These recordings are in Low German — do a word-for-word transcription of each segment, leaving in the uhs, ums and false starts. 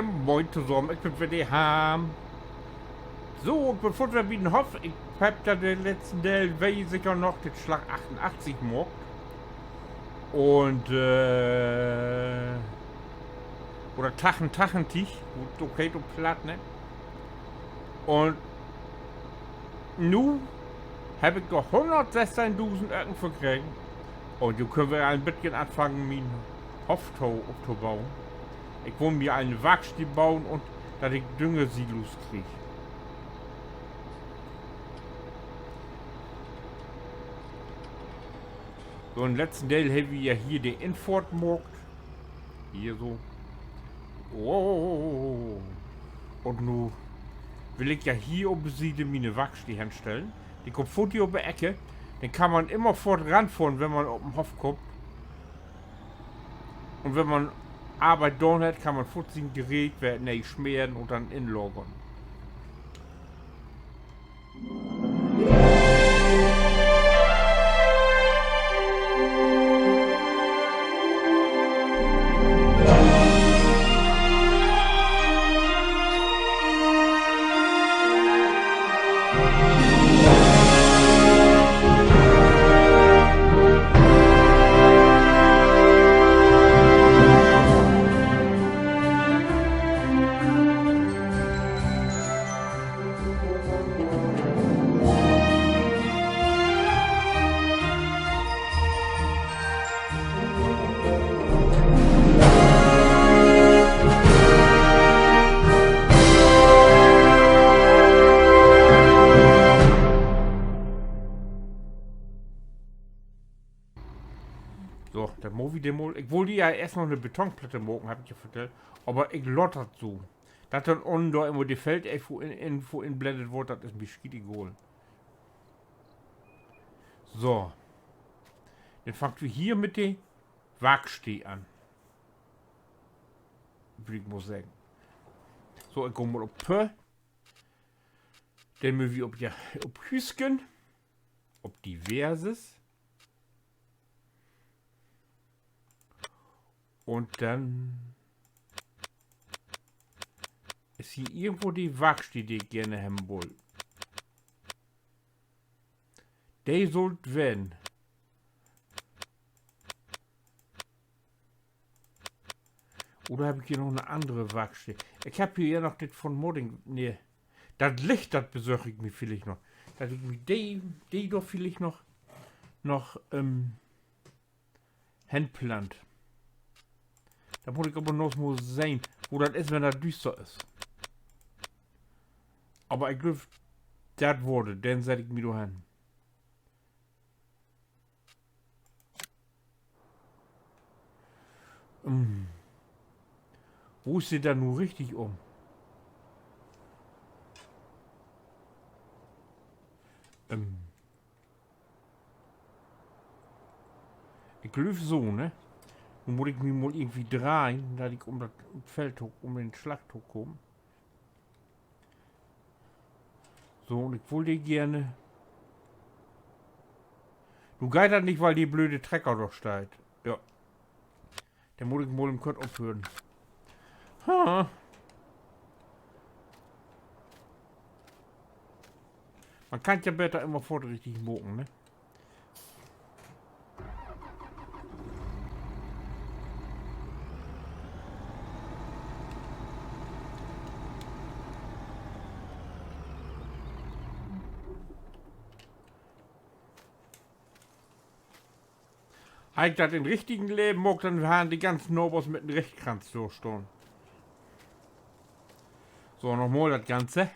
Moin tosamen, ik bün weer de Harm. So, ik bün foort weer bi den Hoff. Ik hebb dat den letzten Deel, weet ji seker noch, den Slag achtunachtzig maakt. Un, äh, oder tachentachentig, wo dat ok heet op Platt, ne? Un nu heff ik dor hunnertsessteihndusend Öcken för kregen. Un nu köönt wi al en beten anfangen, mien Hoff to, optoboen. Ik wull mi en Warksteed boen un dat ik Düngersilos krieg. So, in'n letzten Deel hebbt wi ja hier de Infohrt maakt. Hier so. Oh. Un nu will ik ja hier op de Siede miene Warksteed henstellen. De kummt foort hier op de Ecke. Denn kann man immer foort ranfohren, wenn man op den Hoff kummt. Un wenn man Arbeit daan hett, kann man foort sien Gerät weer nee smeren un denn inlagern. So, denn maakt wi de mal. Ik wull hier eerst noch 'ne Betonplatte maken, heff ik ja vertellt. Aver ik laat dat so. Dat denn ünnen dor immer de Feldinfo in-, Info inblendet word, dat is mi schietegal. So. Denn fangt wi hier mit de Warksteed an, will ik mal seggen. So, ik gah mal op P. Denn mööt wi op, ja, op Hüüsken, op Diverses. Un denn is hier irgendwo de Warksteed, de ik geerne hebben wull. De sull 't ween. Oder heff ik hier noch 'ne annere Warksteed? Ik heff hier ja noch dit von Modding, nee. Dat Licht, dat besörg ik mi villicht noch. Dat ik mi de, de dor villicht noch, noch, ähm, henplant. Denn mutt ik aver noch mal sehn, wo dat is, wenn dat düüster is. Aver ik glööv, dat word, denn sett ik mi dor hen. Hm. Wo is de denn nu richtig üm? Ähm. Ik glööv so, ne? Nu mutt ik mi mal irgendwie dreihen, dat ik üm dat Feld to-, üm den Slag to kamen. So, un ik wull de geerne. Nu geiht dat nich, wiel de blöde Trecker dor steiht. Ja. Denn mutt ik mal even kort ophören. Ha. Man kann 't ja beter immer foort richtig maken, ne? Harr ik dat in't richtige Leven maakt, denn harrn de ganzen Nabers mit en Rechtkranz dor stahn. So, nochmal dat Ganze.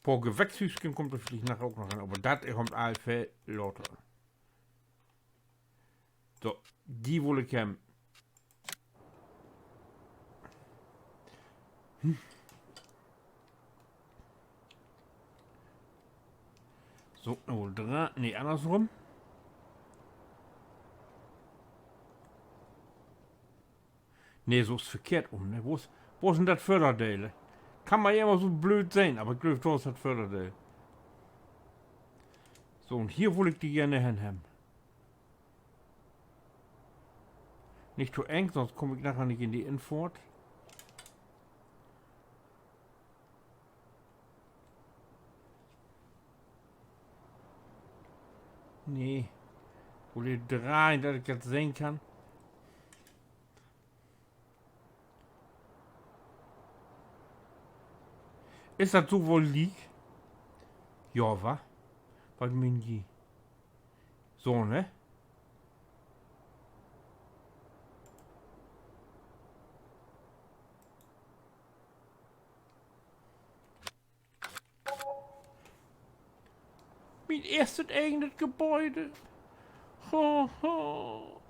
Poor Gewächshüüsken kummt dor villicht naher ok noch hen, aver dat kummt all veel later. So, de wull ik hebben. Hm. So, nu dra-, nee, annersrüm. Nee, so is verkehrt üm, ne? Wo is, wo is denn dat Vörderdeel? Kann man ja immer so blööd sehn, aver ik glööv, dor is dat Vörderdeel. So, un hier wull ik de geerne hen hebben. Nich to eng, sonst kumm ik naher nich in de Infohrt. Nee. Wull ik dreihn, dat ik dat sehn kann. Is dat so woll liek? Ja, wa? Wat meen ji? So, ne? Mien eerstet egenet Gebäude. Ho, ho.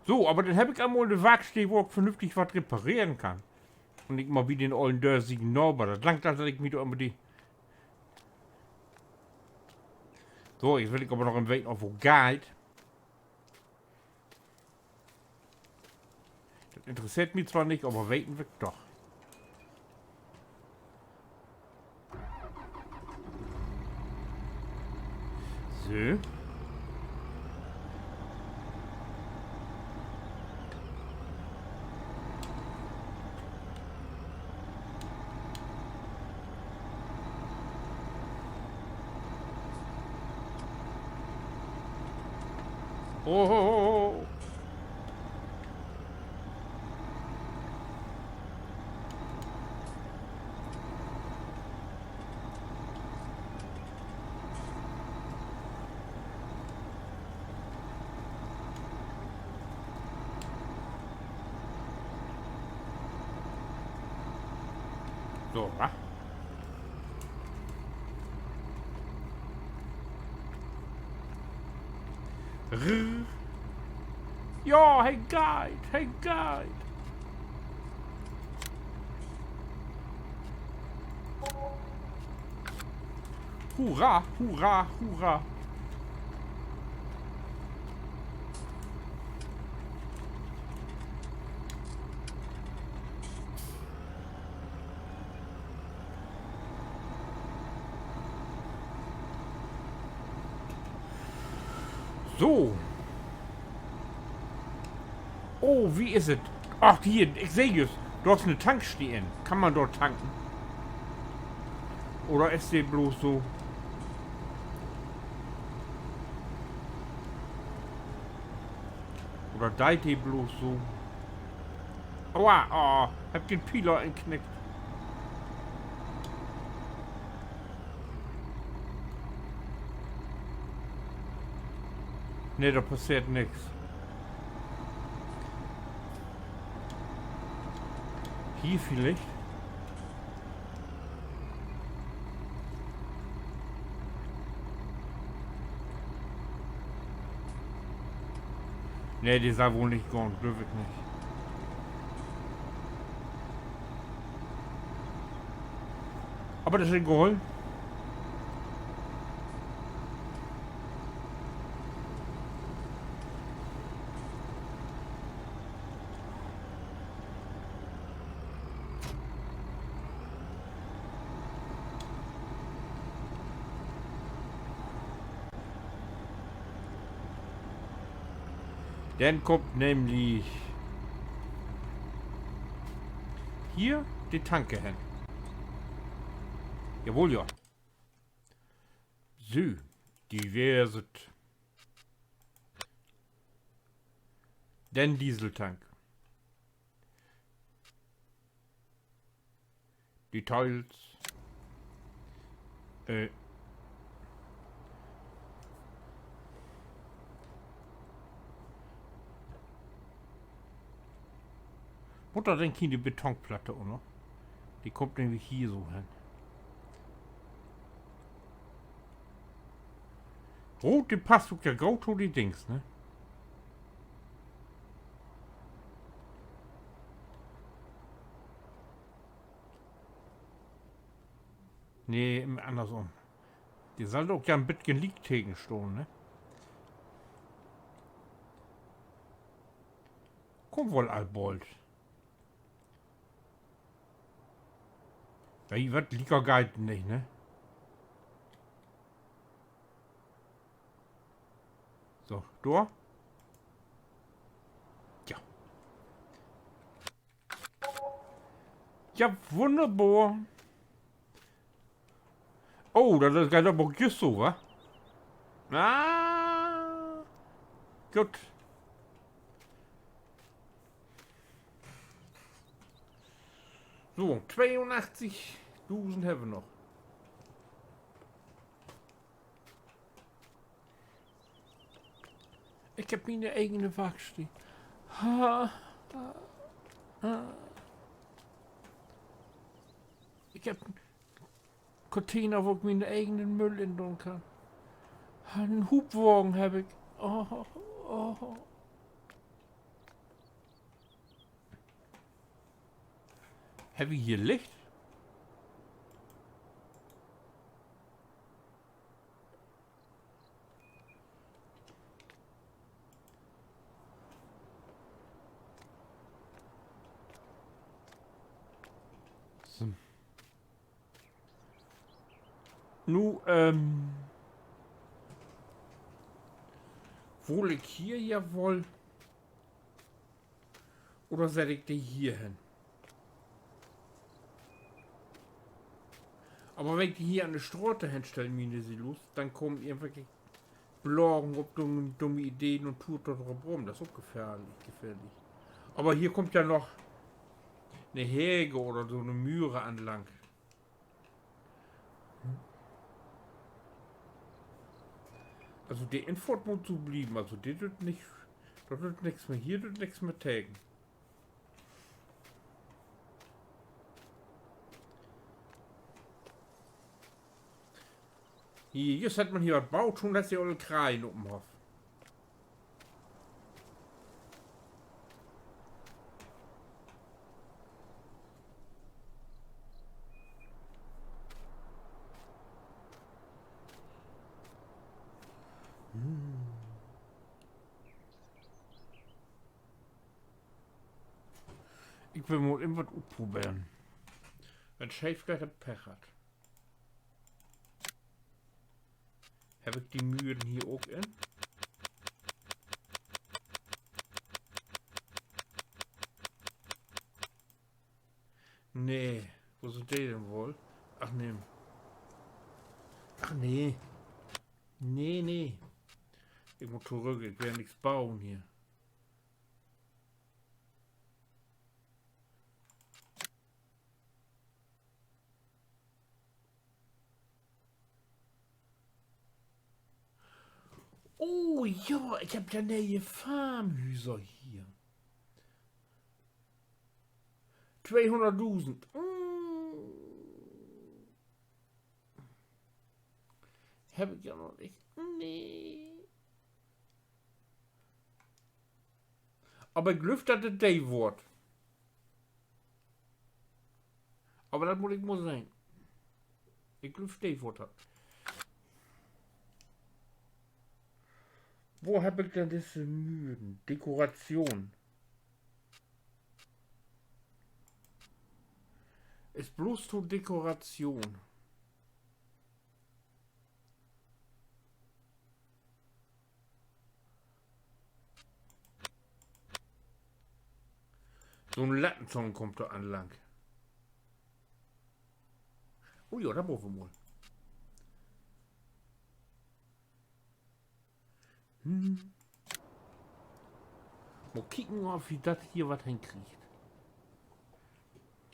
So, aver denn heff ik al mal 'ne Warksteed, wo ik vernünftig wat repareren kann. Un nich mal as den ollen dösigen Naber. Dat langt al, dat ik mi dor ümmer de... So, nu will ik aver noch even weten, of wo geiht. Dat interesseert mi zwar nich, aver weten will ik doch. So. Oh. So, wa? Rrr. Ja, he geiht, he geiht. Hurra, hurra, hurra. So. Oh, wo is dat? Ach, hier, ik seh jüst, dor is 'ne Tankstee in. Kann man dor tanken? Oder is de bloots so? Oder deit de bloots so? Aua, oh, heff den Pieler inknickt. Nee, dor passeert nix. Hier villicht? Nee, de sall woll nich gahn, glööv ik nich. Aver dat is egal. Denn kummt nämlich hier de Tanke hen. Jawoll, ja. So, de weer dat. Den Dieseltank. Details. Äh. Mutt dor denn kien Betonplatte ünner? De kummt nämlich hier so hen. Root, de passt ok ja goot to de Dings, ne? Nee, annersüm. De sall ok ja en beten liek tegenstahn, ne? Kummt woll al bold. Weet ji wat, lieker geiht nich, ne? So, dor. Ja. Ja, wunnerbor. Oh, dat is, geiht aver ok jüst so, wa? Ah, goot. So, tweeunachtzigdusend hebbt wi noch. Ik hebb miene egene Warksteed. Ha, ha, ha. Ik hebb en Container, wo ik mienen egenen Müll in doon kann. En Hubwagen hebb ik. Oh, oh. Hebbt wi hier Licht? So. Nu, ähm, wull ik hier ja woll, oder sett ik de hier hen? Aver wenn ik de hier an de Straat henstell, miene Silos, denn kaamt irgendwelke Blagen op dumme, dumme Ideen un tuurt dor rop rum. Dat is ok gefährlich, gefährlich. Aver hier kummt ja noch 'ne Hege oder so 'ne Müre anlang. Also, de Infohrt mutt so blieven. Also, dit düürt nix, dat düürt nix mehr, hier düürt nix mehr tegen. Hier, jüst hett man hier wat baut, schon hett se all Krajen op'n Hoff. Ik will mal even wat utproberen. Wenn 't scheef geiht, hebb ik Pech hatt. Hebb ik de Müren hier ok in? Nee, wo sünd de denn woll? Ach nee. Ach nee. Nee, nee. Ik mutt torüch, ik will nix bauen hier. Oh ja, ik hebb ja ne'e Farmhüser hier. Tweehunnertdusend. Mm. Hebb ik ja noch nich. Nee. Aver ik glööv, dat dat de woort. Aver dat mutt ik mal sehn. Ik glööv, de woort dat. Wo hebb ik denn disse Müren? Dekoration. Is bloots to Dekoration. So'n Lattenzaun kummt dor anlang. Oh ja, dat bruukt wi mal. Hm. Mal kieken, of wi dat hier wat henkriegt.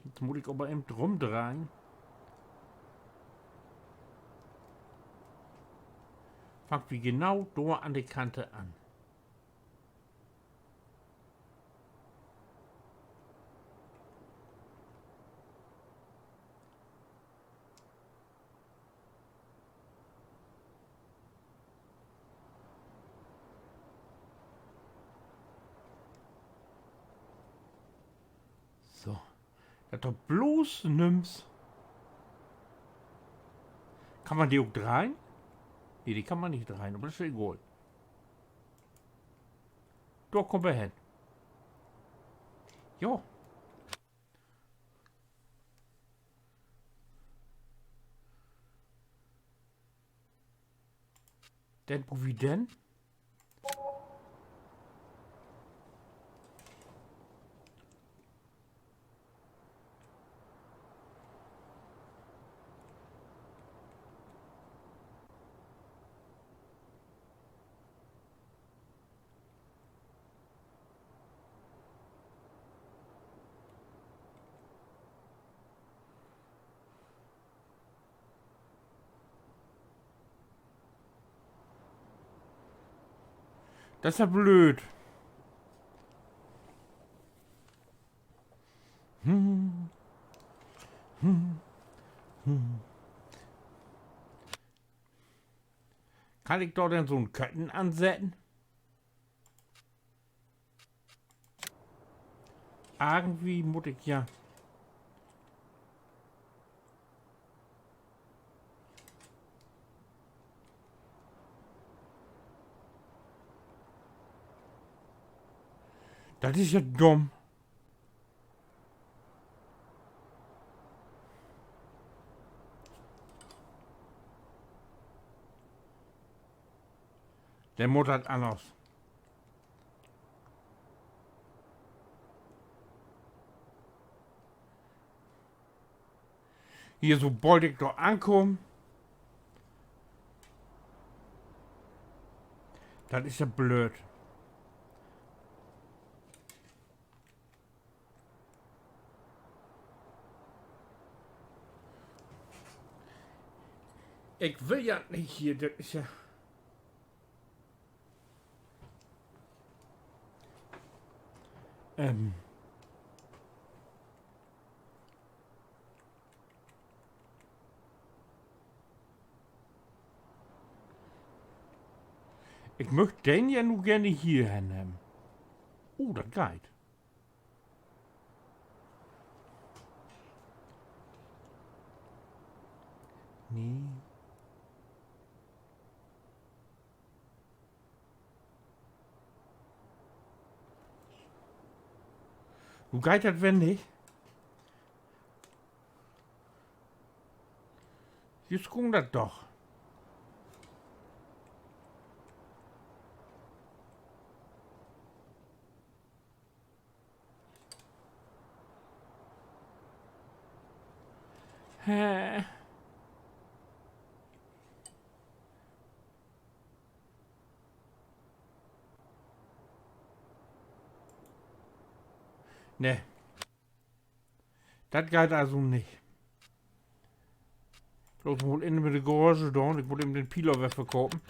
Nu mutt ik aver even rumdreihen. Fangt wi genau dor an de Kante an. So. Dat dor bloots nüms. Kann man de ok dreihen? Nee, de kann man nich dreihen, aver dat is ja egal. Dor kummt he hen. Jo. Denn, wo wi denn? Is ja blööd. Kann ik dor denn so'n Kötten ansetten? Irgendwie mutt ik ja. Dat is ja dumm. Denn mutt dat anners. Hier, sobold ik dor ankaam. Dat is ja blööd. Ik will ja nich hier, dat is ja. Ähm. Ik müch den ja nu geern hier hen hebben. Oh, dat geiht. Nee. Nu geiht dat weer nich. Jüst güng dat doch. Hä? Nee. Dat geiht also nich. Bloots mal in mit de Garage dor. Ik mutt even den Pieler weer verkopen.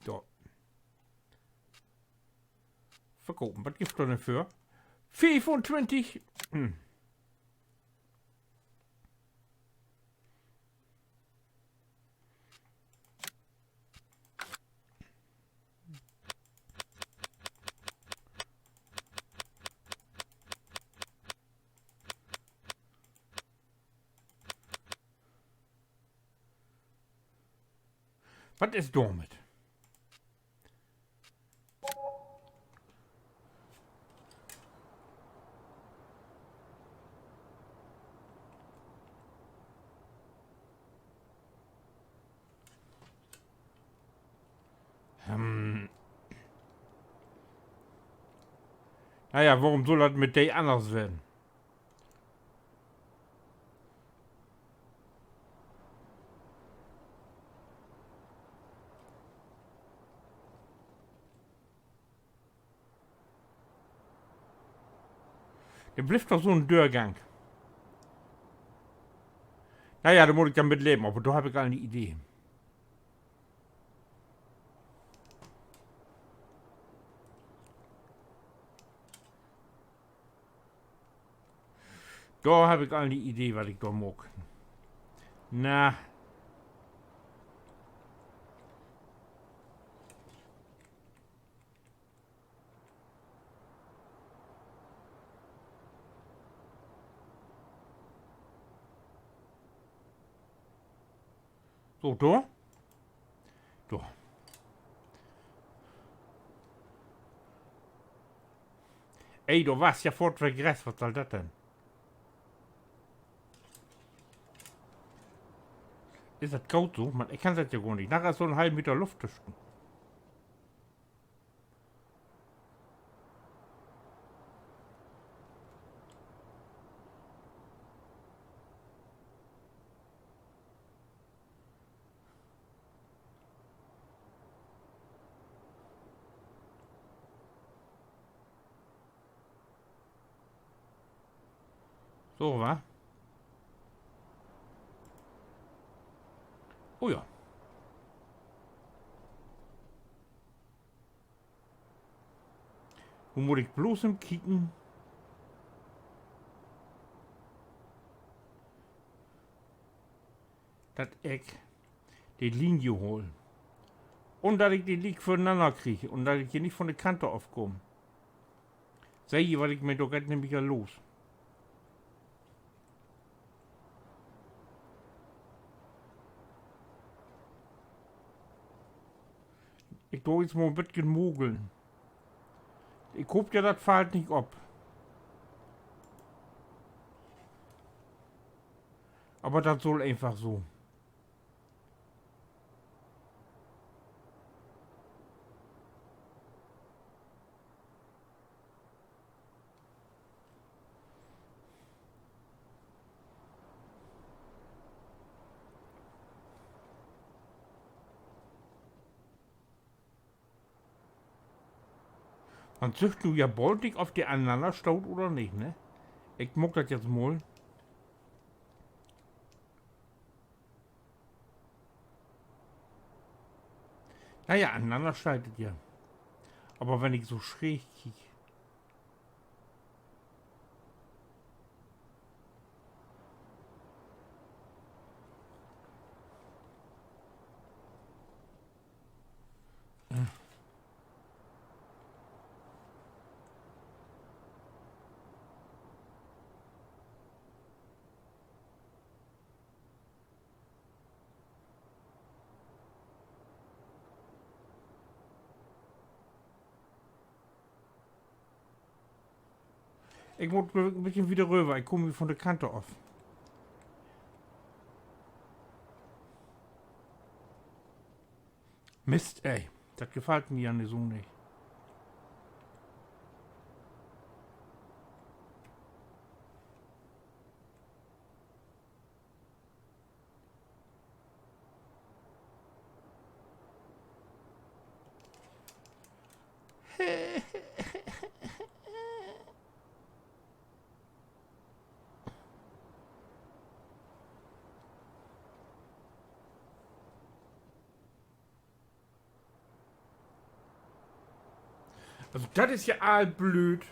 So. Verkopen. Wat gifft dat denn för? Veeruntwintig. Hm. Wat is dormit? Hm. Na ja, worüm sull dat mit de anners ween? Dor blifft doch so'n Dörgang. Na ja, dor mutt ik denn mit leven, aver dor heff ik al 'n Idee. Dor heff ik al 'n Idee, wat ik dor maak. Na. So, dor. Dor. Ey, dor was ja foorts weer Gras. Wat sall dat denn? Is dat goot so? Man, ik kann dat ja gor nich. Naher is so 'n halven Meter Luft twüschen. So, wa? Oh ja. Nu mutt ik bloots even kieken, dat ik de Linie hool. Un dat ik de Liek vör'nanner krieg un dat ik hier nich von de Kante ofkaam. Seht ji, wat ik meen, dor geiht nämlich al los. Ik do nu mal en beten mogeln. Ik hoop ja, dat fallt nich op. Aver dat sull eenfach so. Man süht nu ja bold nich, of de an'nanner staht oder nich, ne? Ik maak dat jetzt mal. Na ja, an'nanner steiht dat ja. Aver wenn ik so schräg kiek. Ik mutt en beten wieder röver. Ik kaam hier von de Kante of. Mist, ey. Dat gefallt mi ja nich so nich. Also, dat is ja all blööd.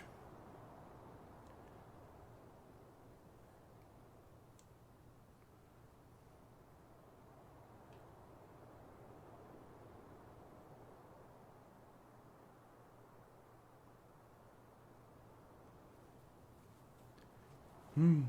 Hm.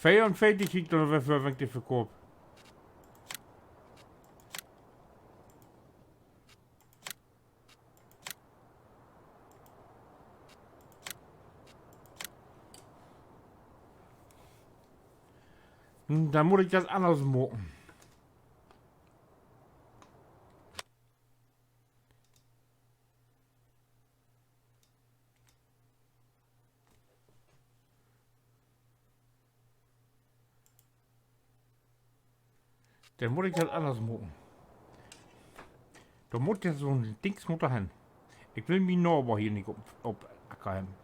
Veerunveertig krieg ik dor weer för, wenn ik de verkoop. Hm, denn mutt ik dat anners maken. Denn mutt ik dat anners maken. Dor mutt ja so'n Dings mutt dor hen. Ik will mien Naver hier nich op, op Acker hebben.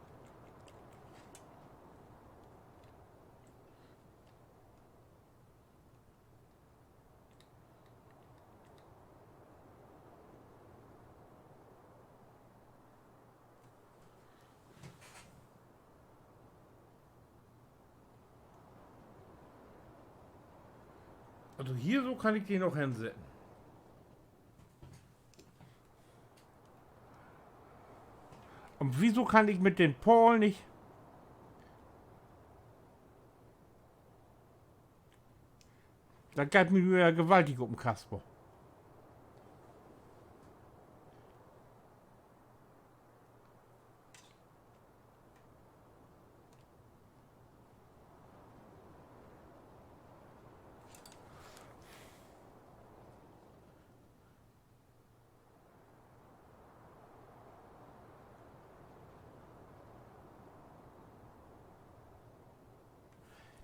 Also hier so kann ik de noch hensetten. Un wieso kann ik mit den Pahl nich? Dat geiht mi nu ja gewaltig op den Kasper.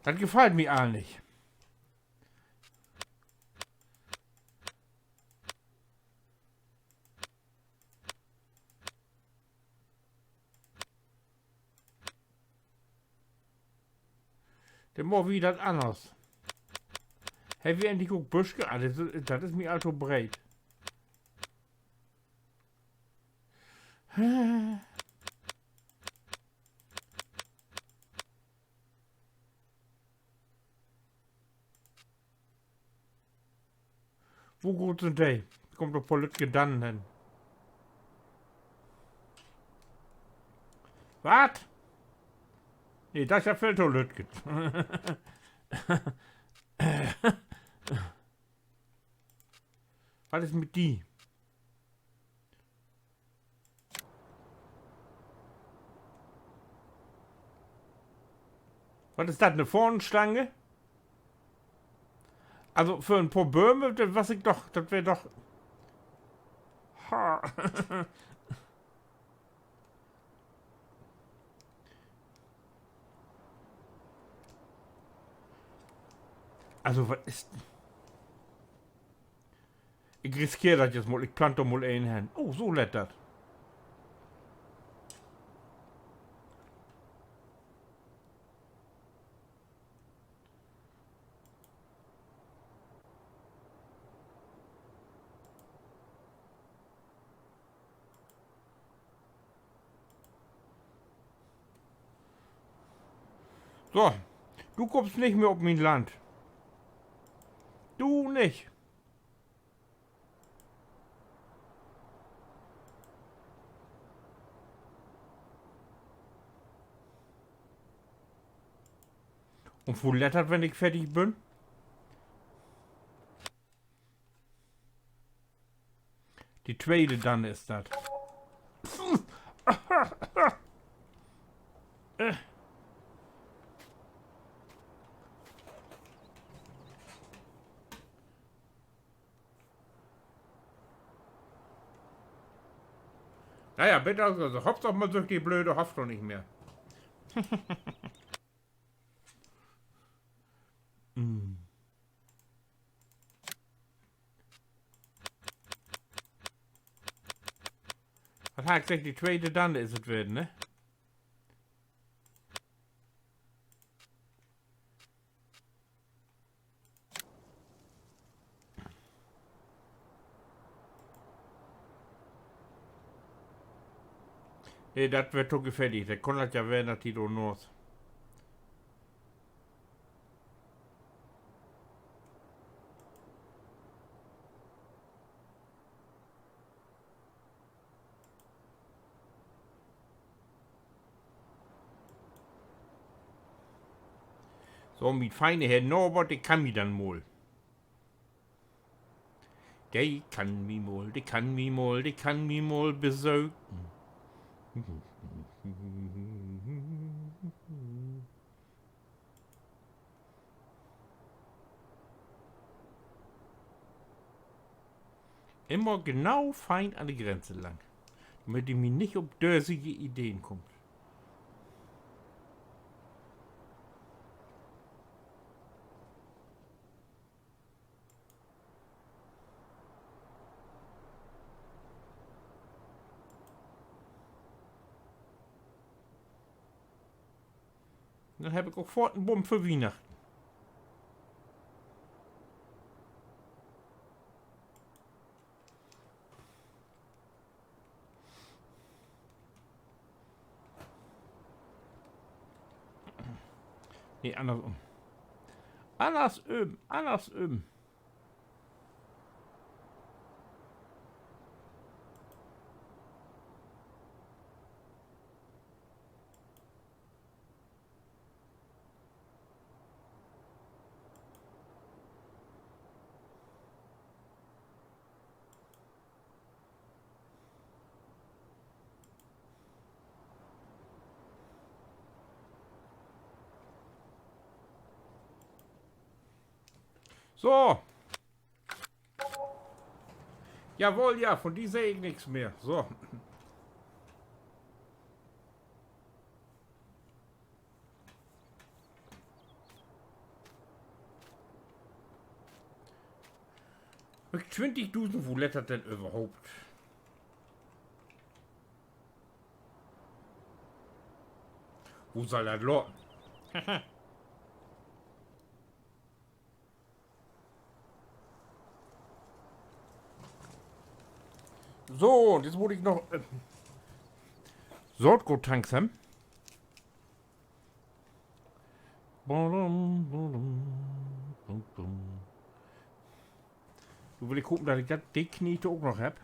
Dat gefallt mi all nich. Denn maakt wi dat anners. Hebbt wi egentlich ok Büsken? Ah, dat is, dat is mi all to breet. Wo groot sünd de? Kummt op poor lüttje Dannen hen. Wat? Nee, dat is ja veel to lüttje. Wat is mit di? Wat is dat, 'ne Fahnenstange? Also för en poor Bööm, dat was ik doch, dat weer doch. Ha. Also, wat is. Ik riskeer dat jetzt mal, ik plant dor mal een hen. Oh, so lett dat. So, du kummst nich mehr op mien Land. Du nich. Un wo lett dat, wenn ik fertig bün? De tweede Danne is dat. Na ja, beter as, also, Hauptsaak, man süht de blöde Hoff doch nich mehr. Mm. Wat harr ik seggt, de tweede Danne is dat weer, ne? Nee, dat weer to gefährlich. Dat kunn dat ja weren, dat de dor naast. So, mien fiene Herr Norbert, de kann mi denn mal. De kann mi mal, de kann mi mal, de kann mi mal besöken. Immer genau fein an de Grenze lang, dormit de mi nich op dösige Ideen kummt. Denn heff ik ok foort en Boom för Wiehnachten. Nee, annersüm. Annersüm, annersüm. So. Jawoll, ja, von di seh ik nix mehr. So. Twintigdusend, wo lett dat denn överhaupt? Wo sall dat lopen? So, un nu mutt ik noch, äh, Saatgoot tanken. Badum, badum, badum. Nu will ik hopen, dat ik dat, de Knete ok noch hebb.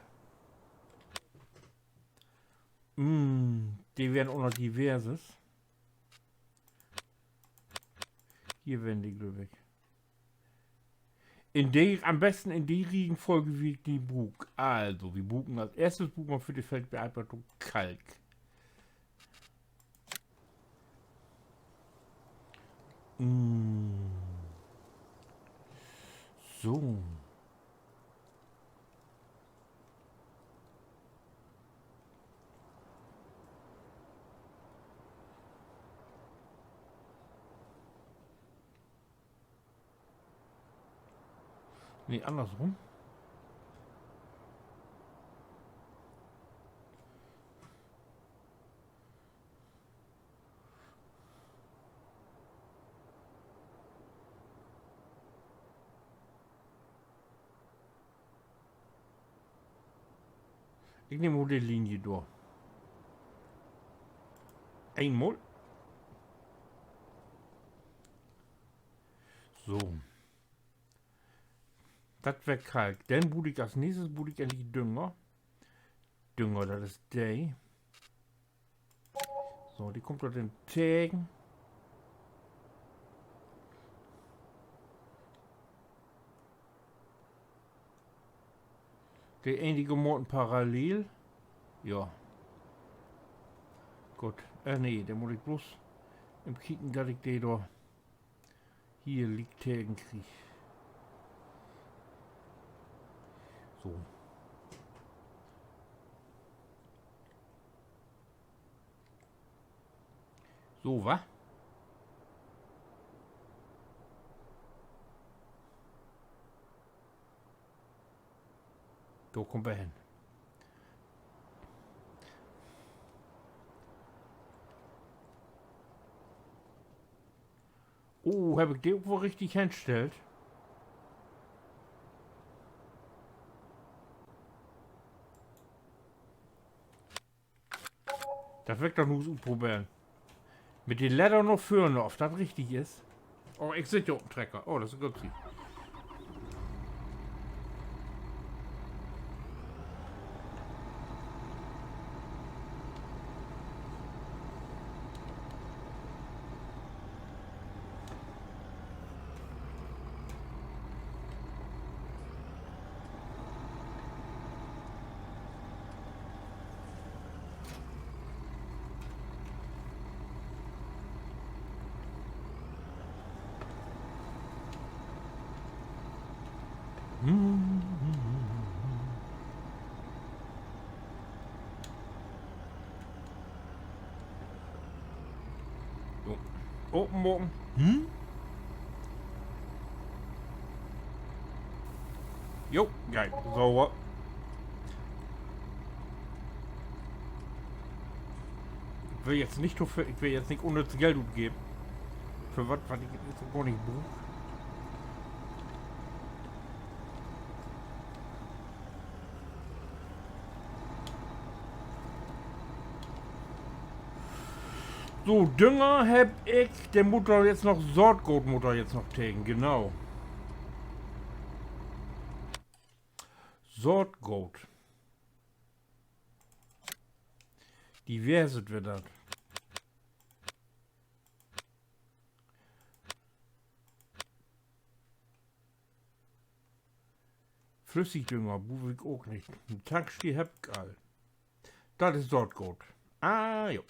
Mm, de weren ok noch Diverses. Hier weren de, glööv ik. In de, an'n besten in de Riegenfolge, wo ik de bruuk. Also, wi bruken as eerstes, bruken wi för de Feldbearbeitung Kalk. Mm. So. Nee, annersrum. Ik nehm mal de Linie dor. Eenmal. So. Dat weer Kalk. Denn bruuk ik as nächstes, bruuk ik egentlich Dünger. Dünger, dat is de. So, de kummt dor denn tegen. De enigermaten parallel. Ja. Goot. Äh, nee, denn mutt ik bloots even kieken, dat ik de dor hier liek tegen krieg. So. So, wa? Dor kummt he hen. Oh, heff ik de ok woll richtig henstellt? Dat will ik doch nu utproberen. Mit de Ledder na vörn, of dat richtig is. Oh, ik sitt ja op 'n Trecker. Oh, dat is goot. So. Openmaken. Hm? Jo, geil. Sauber. Ik will jetzt nich to veel, ik will jetzt nich unnötig Geld utgeven. För wat, wat ik jetzt gor nich bruuk. So, Dünger heff ik, denn mutt dor jetzt noch Saatgoot, mutt dor jetzt noch tegen, genau. Saatgoot. Diverset weer dat. Flüssigdünger bruuk ik ok nich. En Tankstell heff ik al. Dat is dor goot. Ah, jo.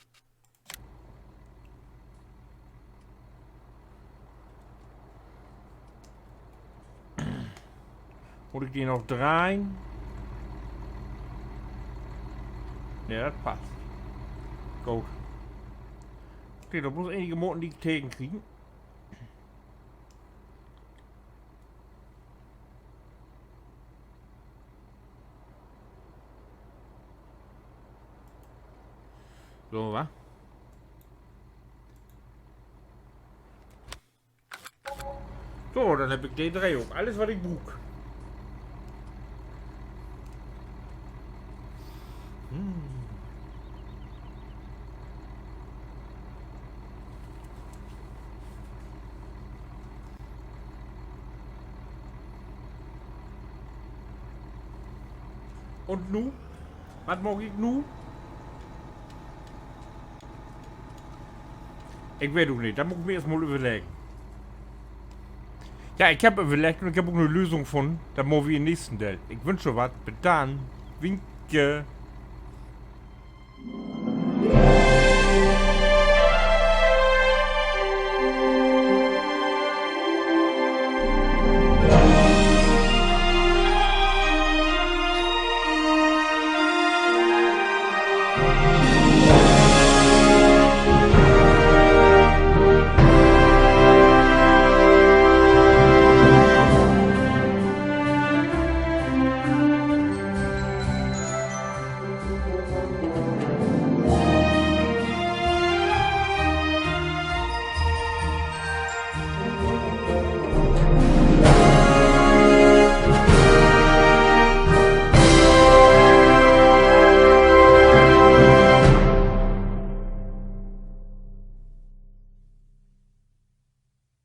Mutt ik de noch dreihen? Nee, dat passt. Goot. Okay, dor mutt ik enige Moten, de ik tegenkrieg. So, wa? So, denn heff ik de dree ok. Allens, wat ik bruuk. Hm. Un nu? Wat maak ik nu? Ik weet ok nich. Dat mutt ik mi eerst mal överleggen. Ja, ik heff överleggt un ik heff ok 'ne Lösung funnen. Dat maakt wi in'n nächsten Deel. Ik wünsch jo wat. Bit dann. Winke.